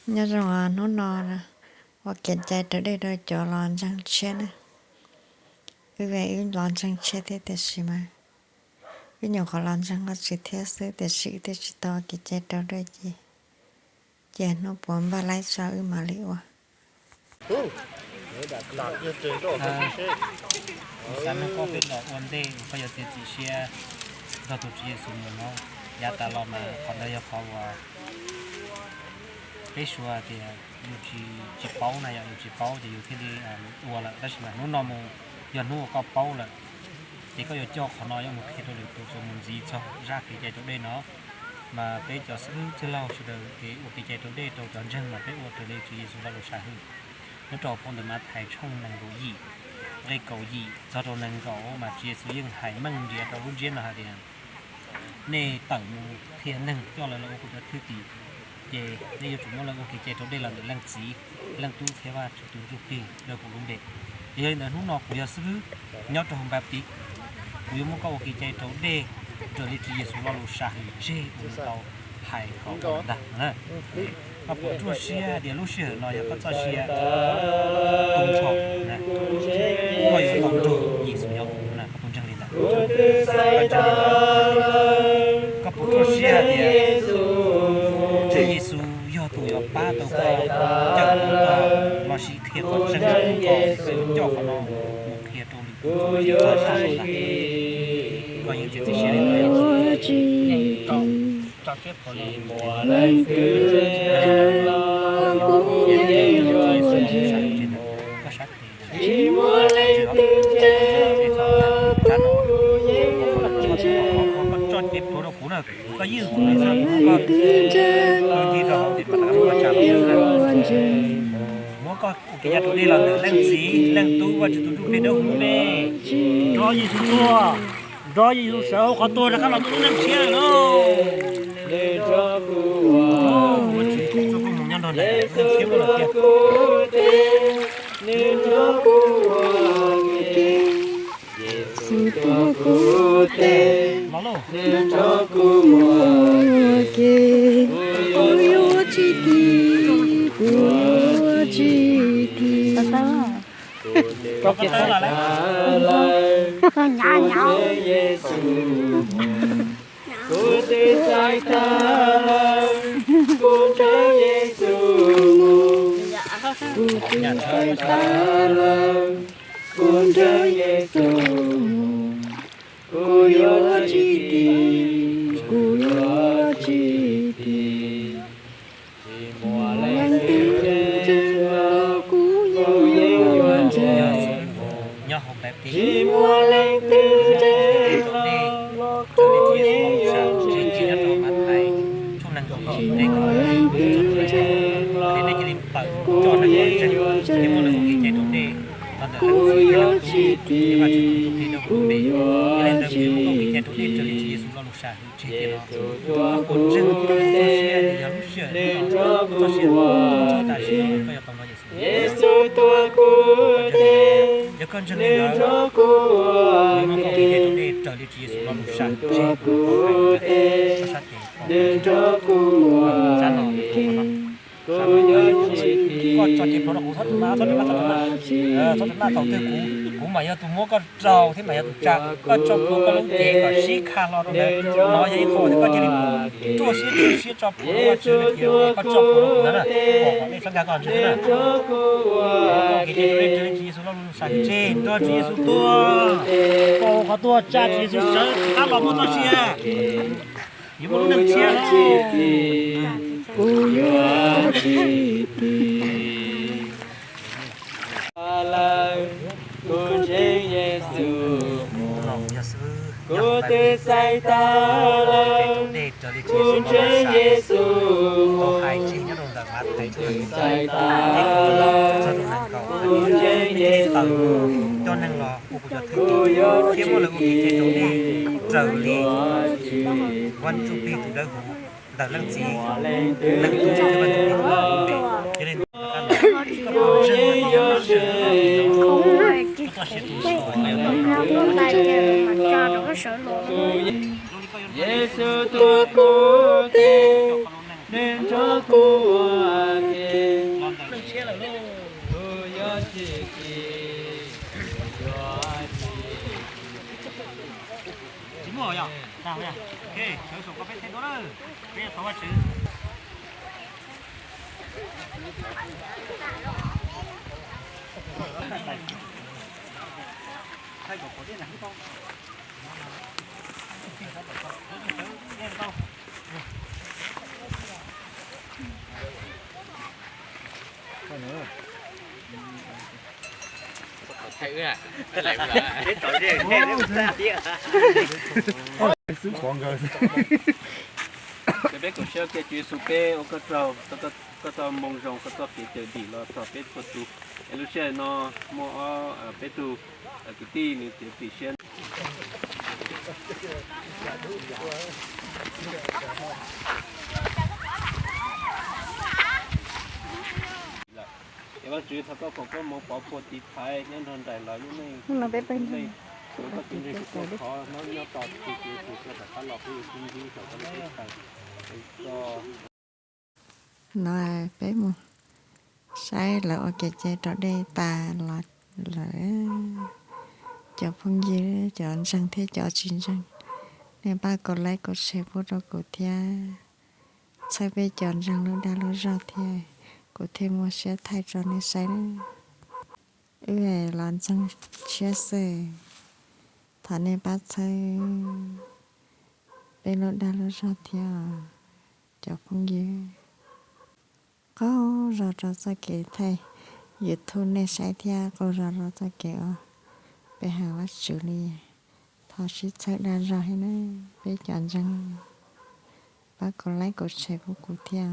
Nyob zoo hnub no ua kev cai raus dej rau cov los ntseeg tshiab na. Wb wb los ntseeg tshiab thiab tiam sis mas wb nyuam qhuav los ntseeg Vajtswv thiab xwb tiam sis wb twb tsis tau ua kev cai raus dej ces, ces hnub puas npaj laib tso wb mam li ua. Xav nug koj peb los ua ntej uas koj yuav txiav txim siab nrog tus Tswv Yexus mus no, yav tas los mas qhov ntawd yog qhov uas peb suav tias yus tsis, tsis paub na, yog yus tsis paub ces yus thiaj li ua lawm, tab sis mas hnub no mus yog hnub uas koj paub lawm, ces koj yuav coj qhov no yuav mus qhia rau lwm tus txuas mus ntxiv txog zaj kev cai raus dej no. Mas peb cov xib hwb tij laug sawv daws kev ua kev cai raus dej rau cov ntseeg mas peb ua raws li Tswv Yexus lo lus sam hwm nyob rau phau ntawv Mathais tshooj nees nkaum yim, nqe kaum yim txog rau nees nkaum, mas Tswv Yexus yeej hais meej nriav rau lub ntsiab no hais tias nej tawm mus qhia neeg coj lawv los ua kuv cov thwj tim, ces nej yuav tsum muab lawv ua kev cai raus dej los ntawm Leej Txiv, Leej Tub thiab Vajtswv tus Ntsuj Plig rau kuv lub npe. Ces yog li ntawd hnub no kuv yog xib hwb nyob rau hauv Npaj Pis, kuv yuav muab koj ua kev cai raus dej raws li Tswv Yexus lo lus sam hwm tseg uas nws tau hais kom ua ntag. Koj puas ruaj siab tias lub sij hawm no yog koj txoj sia tu nrho, koj yuav tau nrog Yexus nyob, koj puas ntseeg li ntawd? Koj puas ruaj siab tias Tswv Yexus yog tus yuav pab tau koj, cawm tau koj, los sis qhia qhov tseeb rau koj, koj yuav coj qhov no mus qhia rau lwm tus txog zaj no ntag. Koj yeej txiav txim siab li ntawd. Koj sab tes, koj tso cev plhuav rau kuv na, koj ywj kuv li no, koj ywj rau hauv ces mam rov qab muab tsa los na. Muab koj ua kev cai raus dej los ntawm Leej Txiv, Leej Tub, Vajtswv tus Ntsuj Plig dawb huv me. Nrog Yexus tuag, nrog Yexus sawv hauv qhov tuag rov qab los muaj lub neej tshiab lawm lauj. Ua Tswv Yexus txoj koob hmoov nyob nrog nraim, neej tshiab muaj lawm tiag. Yexus tuav kuv tes, nws nrog kuv ua ke, kuv yuav tsis dim, kuv yuav tsis dim. Kuv twb txais tag lawm, kuv nrog Yexus mus, kuv twb txais tag lawm, kuv nrog Yexus mus, kuv twb txais tag lawm, kuv nrog Yexus mus, kuv yuav tsis dim, kuv yuav tsis dim. Tsis muaj leej twg ntseeg los kuv yeej yuav ntseeg. Nyob hauv Npaj Pis, tsis muaj leej twg ntseeg los kuv yeej yuav ntseeg. Tsis muaj leej twg ntseeg los kuv yeej yuav ntseeg. Kuv yuav tsis dim, kuv yuav tsis dim. Yexus tuav kuv tes, nws nrog kuv ua ke. Yexus tuav kuv tes, nws nrog kuv ua ke. Yexus tuav kuv tes, nws nrog kuv ua ke. Kuv yuav tsis dim, kuv yuav tsis dim. Txhob txwm maj thaum twg kuv, kuv mam yog tus muab koj raug thiab mam yog tus tsa. Koj tso plhuav koj lub cev kom sib kha hlo rau ntawd. No yog ib qho uas koj cia li ruaj siab ruaj siab tso plhuav rau Vajtswv, koj tso plhuav rau kuv ntawd na, kom nej txhawb nkag koj ntseeg na. Koj kev cai raus dej raws li Tswv Yexus lo lus sam hwm tseg, nrog Tswv Yexus tuag, koj ua qhov tuag tsa Tswv Yexus sawv rov qab los muaj txoj sia. Yuav muaj lub neej tshiab. Kuv yuav tsis dim. Lawm, kuv ntseeg Yexus mus, kuv twb txais tag lawm, kuv ntseeg Yexus mus. Hais tseg nyob rau ntawm Mathais tshooj nees nkaum, txog rau nees nkaum, kuv ntseeg Yexus mus, coj neeg los ua kuv cov thwj tim thiab muab lawv ua kev cai raus dej raws li Vaj Ntsuj Plig tus dawb huv ntawm Leej Txiv, Leej Tub thiab Vaj Ntsuj Plig tus dawb huv. Yog li ntawd, koj puas ntseeg tias yog lub sij hawm no, koj txoj sia tu so, koj yuav tau nrog Yexus tuav kuv tes, nws nrog kuv ua Tsis muaj yog, sawv saum ko peb thaij duab lawm, peb thov Vajtswv. Ces peb koom siab cia Tswv Yexus peb ua koj tsaug, koj tau moo zoo, koj txoj kev cawm dim los txog peb txhua tus. Es lub sij hawm no muaj ob peb tug kwv tij nws txiav txim siab. Es Vajtswv thov koj foom koob hmoov pov puag tiv thaiv nyob nrog nraim lawv lub neej, lub neej, koj tus ntsej tus kua thov nyob tos tus Tswv Yexus koj rov qab los peb yuav sib ntsib rau koj lub teb chaws. No peb mus saib lawv ua kev cai raus dej tas los lawm. Cov phooj ywg, cov ntseeg thiab cov tsis ntseeg, nej pab kom like kom share pub rau kuv thiab, txhawb peb cov ntseeg lub dag lub zog thiab, kuv thiaj muaj siab thaij tso nej saib na. Wb los ntseeg tshiab xwb, thov nej pab txhawb peb lub dag lub zog thiab os cov phooj ywg. Qaug zog rau txoj kev thaij YouTube nej saib thiab qaug zog rau txoj kev ua pe hawm Vajtswv li. Thov sib txhawb dag zog thiab na, peb cov ntseeg, pab kom like kom share pub kuv thiab.